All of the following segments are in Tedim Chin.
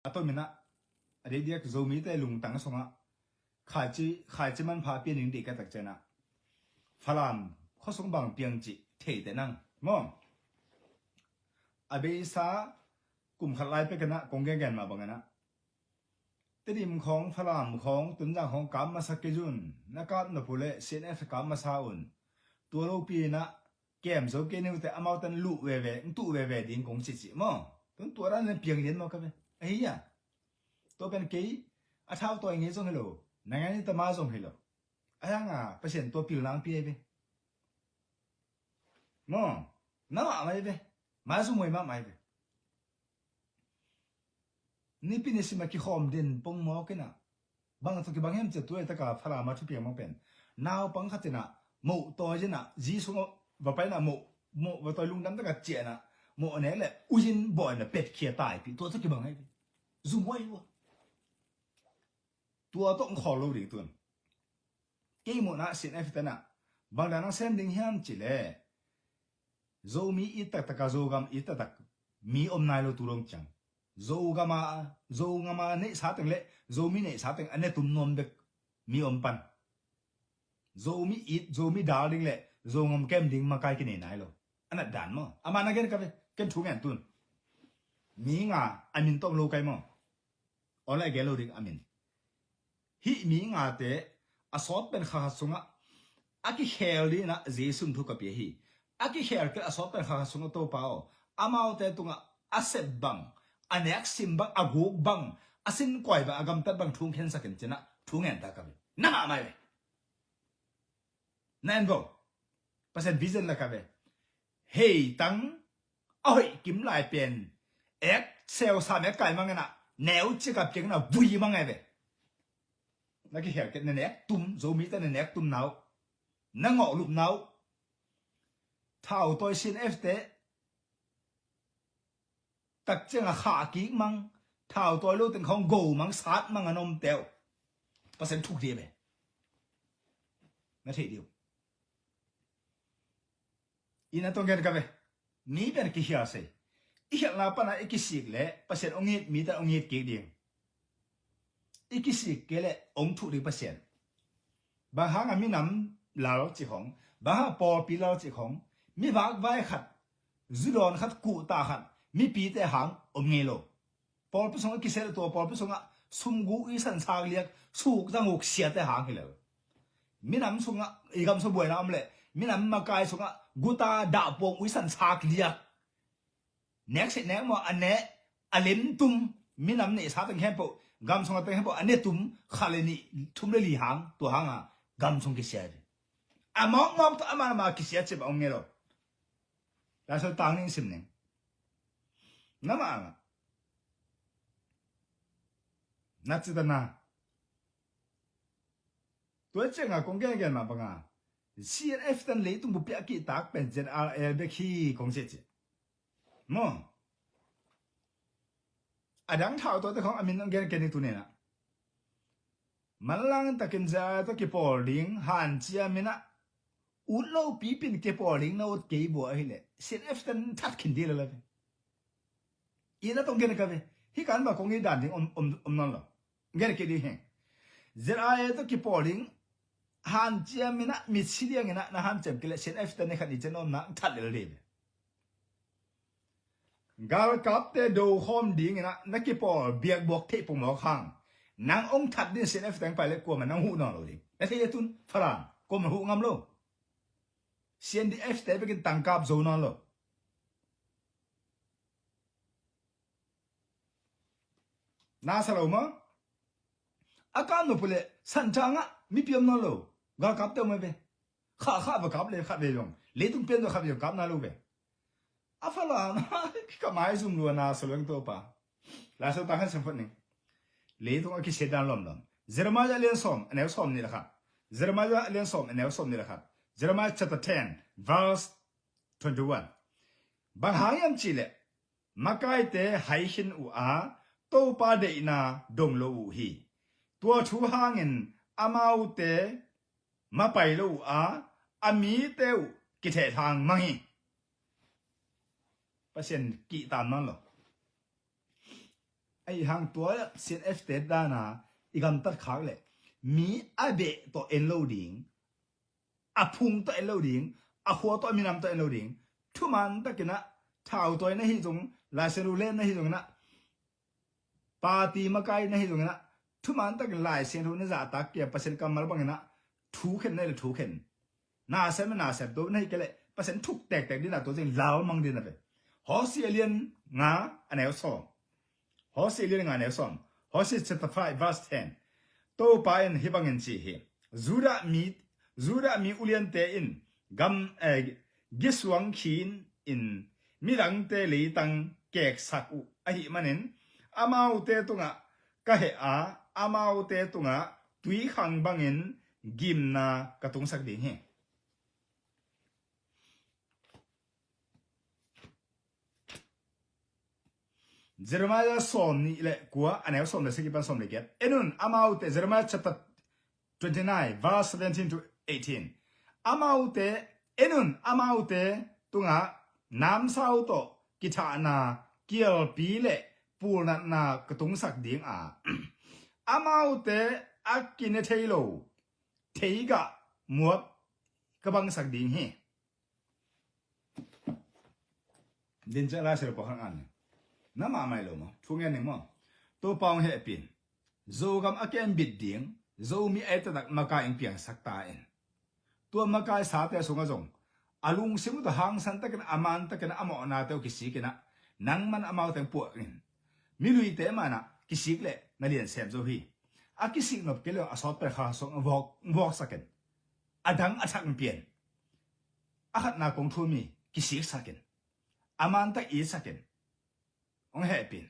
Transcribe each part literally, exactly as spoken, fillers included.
a tomin ah a deihdiak Zomite lungtang sungah khaici, khaici manpha pian ding deih ka tak ciangin ah Falam khuasung bang piang cih theite nang maw? A beisa kum khat lai pekin ah kong gengen mah bangin ah Tedim khawng, Falam khawng, Tonzang khawng kap masa kei un, na kap nop uh leh C N F kap masa un. Tua lopi in ah kem zo kei ni uh teh amau tan luh veve, ng tuh veve ding kong cihcih maw? Tun tua dan in piang lian maw ka ve? Ahi a, tua pen kei a thau tawi ngei zong hi lo, na ngai ni tama zong hi lo. A hang a Pasian tua pilna ang pi ahi ve maw? Na mah mai ve. Mai zong muai mah mai ve. Nipi ni sim a kikhawm den pongmawk in ah bang a tawh kibang hiam cih tua i taka Falam a thupiang bang pen naupang khat in ah moh tawi in ah zi sungah va pai in ah moh, moh va tawi lungdam taka ciah in ah moh a nek leh uiin bawi in ah petkhia taipih tua tawh kibang ahi ve. Zumhuai uh a tua tawh ng khawl lo ding tun. Kei muhna ah C N F te in ah bang dan ang sem ding hiam cih leh Zomi it taktak a Zogam it taktak mi om nai lo tu dong ciang. Zogam a, Zogam a neihsa teng le Zomi neihsa teng a ne tum nuam bek mi om pan. Zomi it, Zomi dal ding le Zogam kem ding makai kinei nai lo. A nat dan maw? Amah na gen ka ve, ken thu ngen tun. Mi nga a min tawm lo kai maw? Aw lai gen lo ding a min. Hih mi ngate a sawt pen kha khat sungah a kikhel ding in ah Jesu in thu ka pia hi. A kikhel kei a sawt pen kha khat sungah Topa aw, amaute tungah a sep bang, a nek sim bang, a guk bang, a sinkuai bang, a gamtat bang thu khensak in ci-in ah thu ngen ta ka ve. Na mah mai ve. Na en vo. Pasian vision la ka ve. Hei tang a hoih kim lai pen ek seu sam ek kai mang in ah neu cikap keng in ah vui mang e ve. Na kikhel kei na nek tum, Zomite na nek tum nau, na ngawh lup nau. Thau tawi C N F te tak ciang a khah kik mang, thau tawi lo teng khawng go mang, sat mang a na om teu. Pasian thuk dih ve. Na theih dih uh. Ina tong gen ka ve. Mi pen kikhial sei. I khialhna pana i kisik le Pasian ong it, mite ong it kik ding. I kisik kei le ong thuh ding Pasian. Bang hang a minam lal cih khawng, bang hang a pawlpi lal cih khawng, mi vakvai khat, zudawn khat, kuhta khat, mipite hang om ngei lo. Pawlpi sungah kisia le tua pawlpi sungah sumguk i sansak liak, suk zanguk siate hang hi lo. Minam sungah i gamsung buaina om le minam makai sungah guta dahpuang ui sansak liak. Nek seh nek maw a neh a lim tum, minam neihsa teng khempeuh, gamsung a teng khempeuh a ne tum khat le nih thum le li hang, tua hanga gamsung kisia hi. A mawkmawk tawh ama ama kisia cih bang om ngei lo. Laisol tang ning sim ning. Na mah a ngah. Na citana. Tua cianga kong gengen mah banga C N F tan leitung bup piah kihtak pen Z R A bek hi kong ciah ciah. Maw? A dang thau tawh te khawng a min ang gen ken hi tu nena. Manlang takin Z R A tawh kipawl ding hanciam inah ut lo pipin kipawl ding na ut kei bua ahileh C N F tan that khin dih lala ve. Ina tong gen ka ve. Hi kan ba kong i dan ding om, om, om nawn lo. Gen kei ding heng. Z R A tawh kipawl ding hanciam inah mitsi liang inah na hanciam kei leh C N F tan ni khat ni cian om na that lel dih ve. Galkapte do khawm ding inah na kipawl biakbuak theih pongmawk hang nang ong that ding C N F teng pai le kuama nang huh nawn lo ding. Na thei le tun Falam kuama huh ngam lo. C N D F te bekin tangkap zo nawn lo. Na sa lo maw? A kap nop uh leh santhang ah mipi om nawn lo. Galkapte om ve. Kha kha va kap le khat ve zong leitung pian zong khat ve zong kap nai lo ve. A Falam ka maizum lua na sa luang Topa. Laisau tang khan sem phot ning. Leitung a kisia dan lawmlawm. Jeremiah a lian sawm a neu sawm nih le khat. Jeremiah a lian sawm a neu sawm nih le khat. Jeremiah chapter ten verse twenty-one. Bang hang hiam cihleh makaite hai khin uh a Topa deihna dong lo uh hi. Tua thu hangin amaute mapai lo uh a, a mite uh kithehthang mang hi. Pasian kihtan nawn lo. Ahi hang tua C N F te dana i gamtat khak leh mi a beh tawh en lo ding, a phung tawh en lo ding, a khua tawh, a minam tawh en lo ding. Thuman takin ah thau tawi na hi zong, Lai Siangtho len na hi zong inah, party makai na hi zong inah, thuman takin Lai Siangtho na zahtak kei a, Pasian kammal bang inah thu khen na hi leh thu khen, na sem na sem to na hi kei leh Pasian thuk tektek ding a, tua ciang lalmang ding a ve. Hosea lian nga a neu sawm. Hosea lian nga a neu sawm. Hosea chapter five verse ten. Topa in hih bangin ci hi. Judah mi, Judah mi uliante in gam, eh, gisuang khin in midangte leitang keksak uh ahih manin amaute tungah ka heh a, amaute tungah tuikhang bangin gimna ka tungsak ding hi. Jeremiah sawm nih le kua, a neu sawm le sagih pan sawm le giat. En un amaute, Jeremiah chapter twenty-nine, verse seventeen to eighteen. Amaute, en un amaute tungah namsau tawh kithahna, kialpi le pulnatna ka tungsak ding a, amaute a kine thei lo theigah muap ka bangsak ding hi. Din ciang Lai Siangtho pawlkhat ngan ni. Na mahmah lo maw? Thu ngen ning maw? Topa hong hehpih in. Zogam a kembit ding Zomi a i taktak makai hong piangsak ta in. Tua makaisate sungah zong a lungsim uh tawh hangsan takin, a man takin, a mawhnate uh kisik inah, nangman amaute hong puak in. Miluite manah kisik leh na lian sem zo hi. A kisik nop kei leh a sawt pen kha sung a vuak, vuaksak in. A dang a thak hong pia in. A khatna kong thum hi, kisiksak in. A man tak itsak in. Hong hehpih in.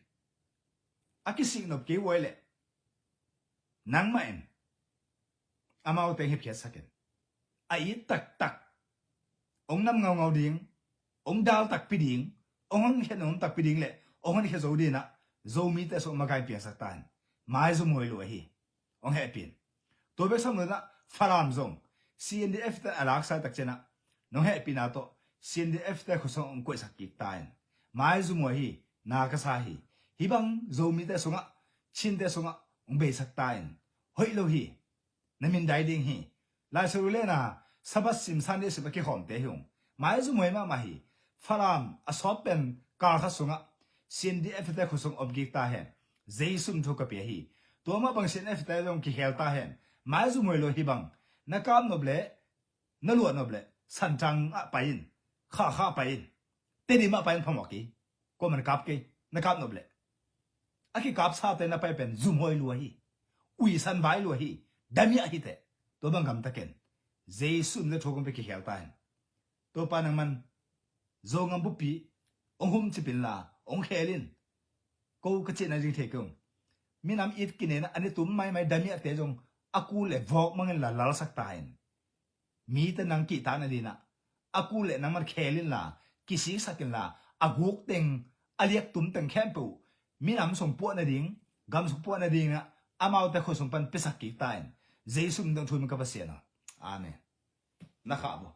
A kisik nop kei uh leh nangmah in amaute hong hepkhiatsak in. A it taktak, hong nam ngaungau ding, hong dal takpi ding, hong honkhia nuam takpi ding le hong honkhia zo ding inah Zomite sungah makai piangsak ta in. Maizum huai lua hi. Hong hehpih in. Tua bek sam lo inah Falam zong C N D F te a laksa tak ciangah nong hehpihna tawh C N D F te khuasung hong koihsak kik ta in. Maizum huai hi. Na ka sa hi. Hih bang Zomite sungah, Chinte sungah hong beisak ta in. Hoih lo hi. Na min dai ding hi. Lai Siangtho len a Sabbath sim, Sunday sim a kikhawmte hi ung. Maizum huai mahmah hi. Falam a sawt pen kal khat sungah C N D F te khuasung om kik ta hen. Jesu min thu ka pia hi. Tua mah bang C N F te zong kikhel ta hen. Maizum huai lua hi bang. Na kap nop leh, na luah nop leh Santang ah pai in. Kha kha pai in. Tedim ah pai in phamawh kei. Kuaman kap kei, na kap nop leh. A kikapsate na pai pen zumhuai lua hi. Uisan vai lua hi. Damiah hi teh. Tua bang gamta ken. Jesu min le thu kong pia kikhel ta hen. Topa nangman Zogam buppi hong humcip inla, hong khel in. Ko ka cihna zing thei kei ung. Minam it kinen a, a ni tum maimai damiahte zong a kul le vawk mang inla lalsak ta in. Mite nang kihtak nading inah a kul le nangman khel inla, kisiksak inla, a guk teng, a liaktum teng khempeuh minam sung puah nading, gam sung puah nading inah amaute khua sung pan piasak kik ta in. Jesu min tawh thu min ka Pasian aw. Amen. Na khah maw?